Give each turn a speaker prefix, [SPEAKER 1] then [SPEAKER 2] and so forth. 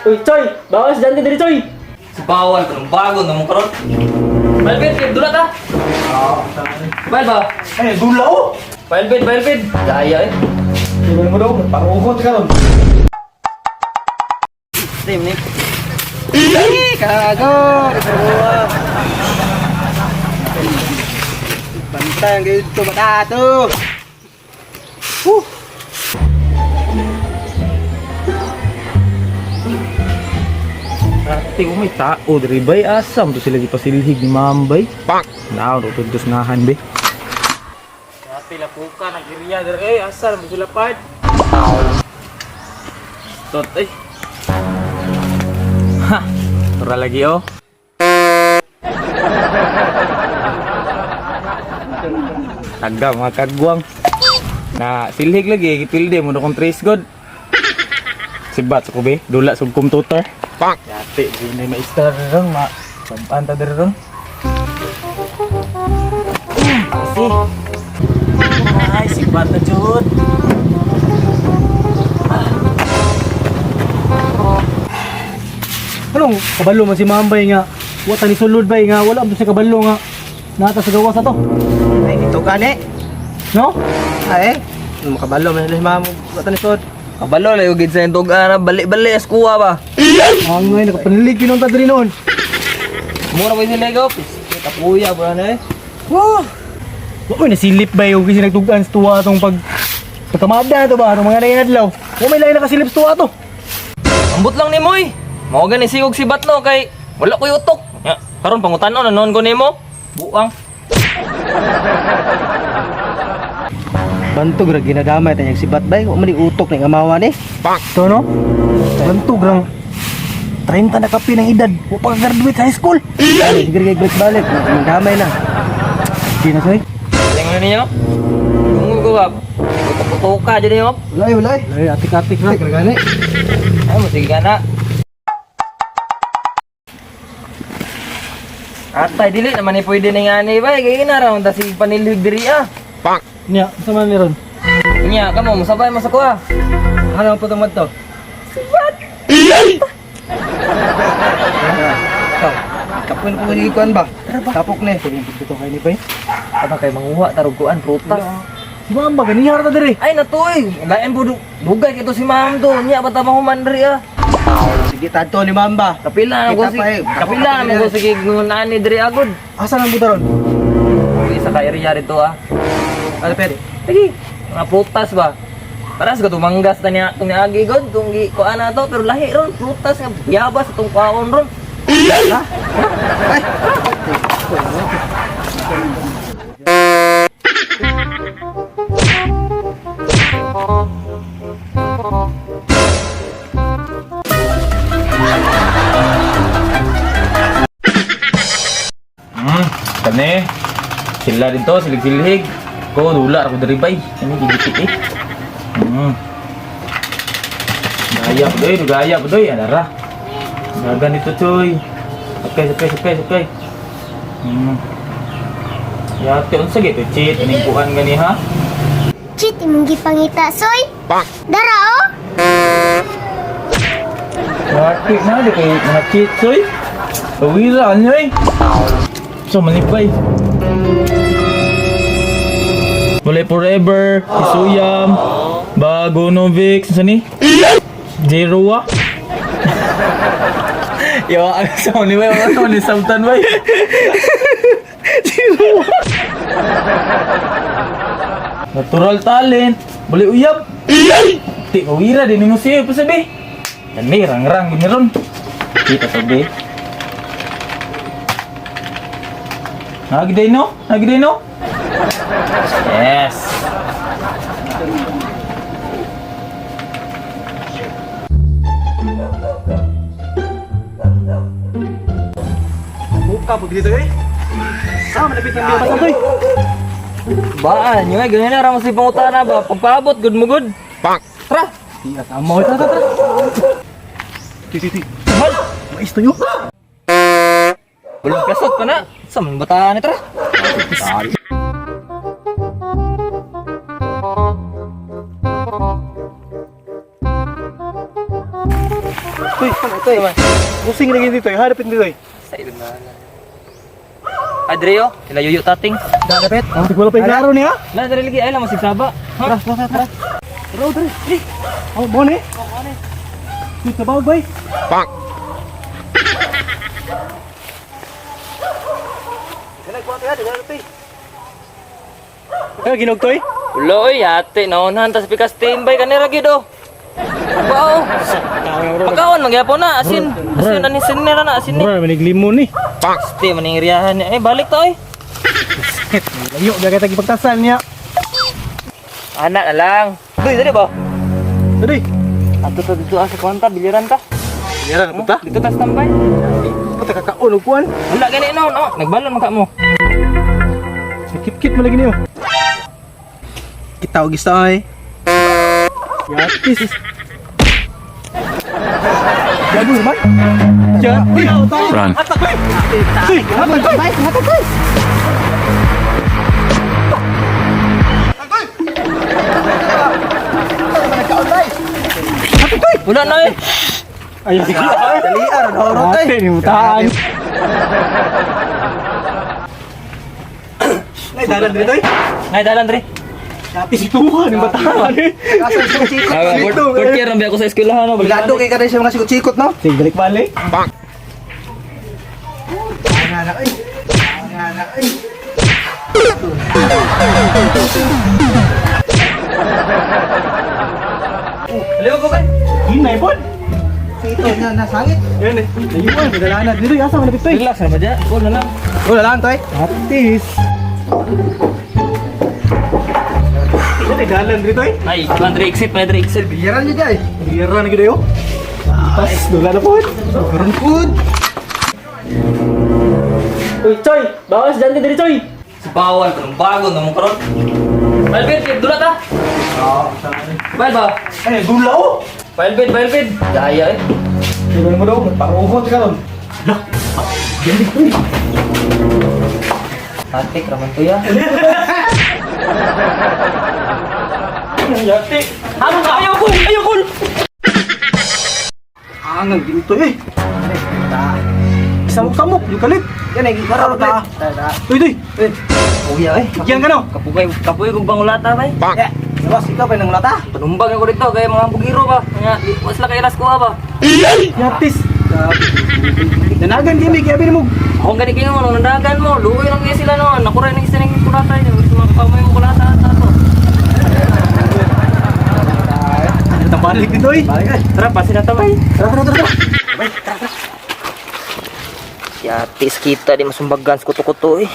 [SPEAKER 1] Uy, Choy! Bawas dyan diri, Choy!
[SPEAKER 2] Si bawal ko ng bago na mong karon. Balbid, kay dula ta. Bal ba?
[SPEAKER 1] Ay, dula oh!
[SPEAKER 2] Balbid, balbid. Daya eh.
[SPEAKER 1] Tingnan mo daw, paruhot ka ron.
[SPEAKER 2] Same ni.
[SPEAKER 3] Kago! Bantay ang ganito batato!
[SPEAKER 1] Ate, oh, may tao diri bay asam to sila gipasilhig ni Mambay. Pak. Nao do tudtos nahan be. Ate lapuka nag area diri eh asam to sila part.
[SPEAKER 2] Tot eh.
[SPEAKER 1] Ha. Tura lagi oh. Taga mga kagwang. Na silhig lagi gipilde mo kong trace god. Sibat sa kubi, dula sa computer. Pak. Yate, di na maistar ron, ma. Sabaan ta diri ron. Kasi. Ay, sibat na jud.
[SPEAKER 4] Anong kabalo man si Mambay nga? Wa ta ni sulod bay nga wala man sa kabalo nga. Nata sa gawas ato.
[SPEAKER 3] Ay, dito ka ni!
[SPEAKER 4] No?
[SPEAKER 3] Ay, makabalo man sila si ma'am. Wata ni sod.
[SPEAKER 2] Kabalo layo gid sa intog ana bali-bali as kuha ba.
[SPEAKER 4] Ang ngay nakapanilig kinon ta diri noon.
[SPEAKER 2] Mura ba sila go? Kapuya ba na eh.
[SPEAKER 4] Wah! Wa may nasilip bay og kasi nagtugan sa tuwa atong pag pagkamada to ba atong mga nanginadlaw. Wa may lain nakasilip sa tuwa to.
[SPEAKER 2] Ambot lang nimo eh. Mao gani sigog si Batno kay wala koy utok. Ya, karon pangutanon na noon ko nimo. Buang.
[SPEAKER 3] Bantog ra ginadamay tanyag si Batbay. Wa man ni utok ning amawa ni.
[SPEAKER 4] To no? Bantog rang 30 na kapi ng edad. Wa pa ka-graduate sa high school.
[SPEAKER 3] Ay, sige kay balik balik. Damay na.
[SPEAKER 4] Di na soy.
[SPEAKER 2] Galing mo ninyo. Tungo ko ba? Utok-utok ka dyan yun.
[SPEAKER 3] Ulay, ulay.
[SPEAKER 4] Ay, atik-atik na.
[SPEAKER 3] Ay, gani.
[SPEAKER 2] Ay, mo sige ka na. Atay, dili naman ni pwede na nga ni bay. Kaya na raw, si panilhig diri ah.
[SPEAKER 4] Nya, sa man ni ron?
[SPEAKER 2] Nya, kamo, musabay mo sa kuha.
[SPEAKER 3] Ano ang putong to? Kapun ko ni kuan ba? Tapok ni.
[SPEAKER 4] Dito kay ni bay.
[SPEAKER 2] Aba kay manguha tarog kuan, prutas.
[SPEAKER 4] Si Mamba ganihar ta diri.
[SPEAKER 2] Ay, natuoy. Lain po, dugay kito si ma'am do. Nya, bata mahuman diri ah.
[SPEAKER 3] Sige tadto ni Mamba.
[SPEAKER 2] Kapila na ko
[SPEAKER 3] Kita
[SPEAKER 2] si
[SPEAKER 3] pa eh.
[SPEAKER 2] kapila na ko sige ngunani diri agod.
[SPEAKER 4] Asa lang buta ron?
[SPEAKER 2] Isa ka area dito ah.
[SPEAKER 3] Ano pwede?
[SPEAKER 2] Sige, mga prutas ba? Paras ko tumanggas na niya itong niagi god, itong gi kuan na to, pero lahi ron, prutas nga yabas itong kwaon ron.
[SPEAKER 1] Kani. Sila dito, silig-silhig. Ko dula ako diri bay. Kani gigiti eh. Gaya po doy, gaya po doy. Alara. Gaga nito choy. Okay, okay, okay, okay. Yate unsa gyud to cheat ning kuan gani ha?
[SPEAKER 5] Cheat, imong gipangita, soy. Dara, oh.
[SPEAKER 1] Yate na di kay mga cheat choy. Pawira ano eh. So manipay. Walay forever, Isuyam, Bago Novix, sa ni? Jeroa. Yo, ano sa ni way, wala ni Sultan way. Jeroa. Natural talent, boleh uyap. Ti mawira din mo siya pa sabi. Kani rang-rang gini ron. Kita to be. Nagiday no? Nagiday no? Yes.
[SPEAKER 4] Buka pag dito eh. Sa malapit ang biyabas ato eh.
[SPEAKER 2] Baan, yun nga, ganyan na raw si pangutana ba? Pagpaabot, good mo good. Pak! Tara!
[SPEAKER 4] Iya, tama. Tara, tara, tara. Ti, ti, ti.
[SPEAKER 2] Mahal!
[SPEAKER 4] Mais to yun.
[SPEAKER 2] Walang kasot pa na. Sa man bataan ni tara.
[SPEAKER 4] Uy,
[SPEAKER 3] Ano ito eh?
[SPEAKER 4] Kusing lagi dito, eh. Harapin dito eh.
[SPEAKER 2] Sa ilong na. Adreo, ila yuyo tating.
[SPEAKER 3] Dapat.
[SPEAKER 4] Wala pa yung klaro niya.
[SPEAKER 2] Na dali lagi ay lang masigsaba. Ha?
[SPEAKER 4] Tara, tara, tara. Tara, tara. Oh, bon eh. Ito ba, bay?
[SPEAKER 1] Bonk.
[SPEAKER 4] Eh, ginugtoy.
[SPEAKER 2] Ulo oy, ate naunhan tas pikas timbay kanira gyud oh. Bao. Pagkaon magyapon na asin. Asin ani sinera na asin ni.
[SPEAKER 4] Bro, manig limon eh.
[SPEAKER 2] Ste maning riyahan niya. Eh balik ta oy.
[SPEAKER 4] Layo, bagay tagi pagtasal niya.
[SPEAKER 2] Anak na lang. Duy, dali ba?
[SPEAKER 4] Dali.
[SPEAKER 2] Ato to dito sa kwanta biliran ta.
[SPEAKER 4] Meron na punta.
[SPEAKER 2] Dito tas tambay.
[SPEAKER 4] Punta kakaon og kuan.
[SPEAKER 2] Wala gani no, no. Nagbalon man ka mo.
[SPEAKER 4] Kit-kit mo lagi niyo.
[SPEAKER 3] Kita og isa oy.
[SPEAKER 4] Yatis. Gago man. Yatis.
[SPEAKER 1] Run.
[SPEAKER 4] Tuy, hatag bay. Hatag bay.
[SPEAKER 2] Wala na eh.
[SPEAKER 4] Ay, sige.
[SPEAKER 3] Dali aron horot
[SPEAKER 4] Ate,
[SPEAKER 3] eh.
[SPEAKER 4] ni mutaan. Ay, dalan dito eh.
[SPEAKER 2] Ngay dalan dre.
[SPEAKER 4] Yatis ituhan yung bataan eh.
[SPEAKER 3] Asa sikot-sikot.
[SPEAKER 2] Fourth year rambi ako sa eskwelahan no.
[SPEAKER 3] Bilado kay kada sa mga sikot-sikot no.
[SPEAKER 4] Sige, balik balik.
[SPEAKER 1] Bonk.
[SPEAKER 3] Anak ay. Anak ay.
[SPEAKER 2] Liwa ko kay.
[SPEAKER 4] Hinay pod.
[SPEAKER 3] Ito na nasangit.
[SPEAKER 4] Yan eh. Ayun, dala na dito. Asa man dito eh.
[SPEAKER 2] Relax ra ba dya? Go na lang.
[SPEAKER 3] Wala lang to eh.
[SPEAKER 4] Atis. Ano dalan dito eh?
[SPEAKER 2] Ay, kuan dre exit, may dre exit.
[SPEAKER 3] Biliran niyo dai.
[SPEAKER 4] Gira na gid ayo. Tas dula na pod.
[SPEAKER 3] Karon food.
[SPEAKER 2] Uy, Choy! Bawas dyan diri, Choy! Bawal, kanong bago na mong karon. Balbid, dula ta! Oo, Bal ba?
[SPEAKER 4] Ay, dula oh.
[SPEAKER 2] Balbid, balbid! Daya eh.
[SPEAKER 4] Tingnan mo daw, paruhot ka ron. Lah. Yan di.
[SPEAKER 2] Atik, raman to ya.
[SPEAKER 4] Yati.
[SPEAKER 2] Ano ka? Ayaw ko! Ayaw ko!
[SPEAKER 4] Angang ginto eh. Samok-samok, yung kalit.
[SPEAKER 3] Yan ay karon ta.
[SPEAKER 4] Tuy, tuy.
[SPEAKER 2] Uya eh.
[SPEAKER 4] Yan ka no.
[SPEAKER 2] Kapugay, kapuy kong bangulata bay.
[SPEAKER 1] Bonk.
[SPEAKER 3] Ya, Boss, ikaw pa nang lata.
[SPEAKER 2] Panumbag ako dito, gaya mga bugiro ba? Nga, was la kay las kuha ba?
[SPEAKER 4] Yatis. Danagan gimi kaya mo.
[SPEAKER 2] Ako gani kayo mo, nung nandagan mo, luoy lang kayo sila noon. Nakuray ng isa ng kulata niya. Gusto mga kapamay mo kulata at ato.
[SPEAKER 4] Tambalik dito eh.
[SPEAKER 3] Balik ay.
[SPEAKER 2] Tara, pasin na tabay.
[SPEAKER 3] Tara tara tara.
[SPEAKER 2] Yatis kita di masumbagan sa kuto-kuto eh.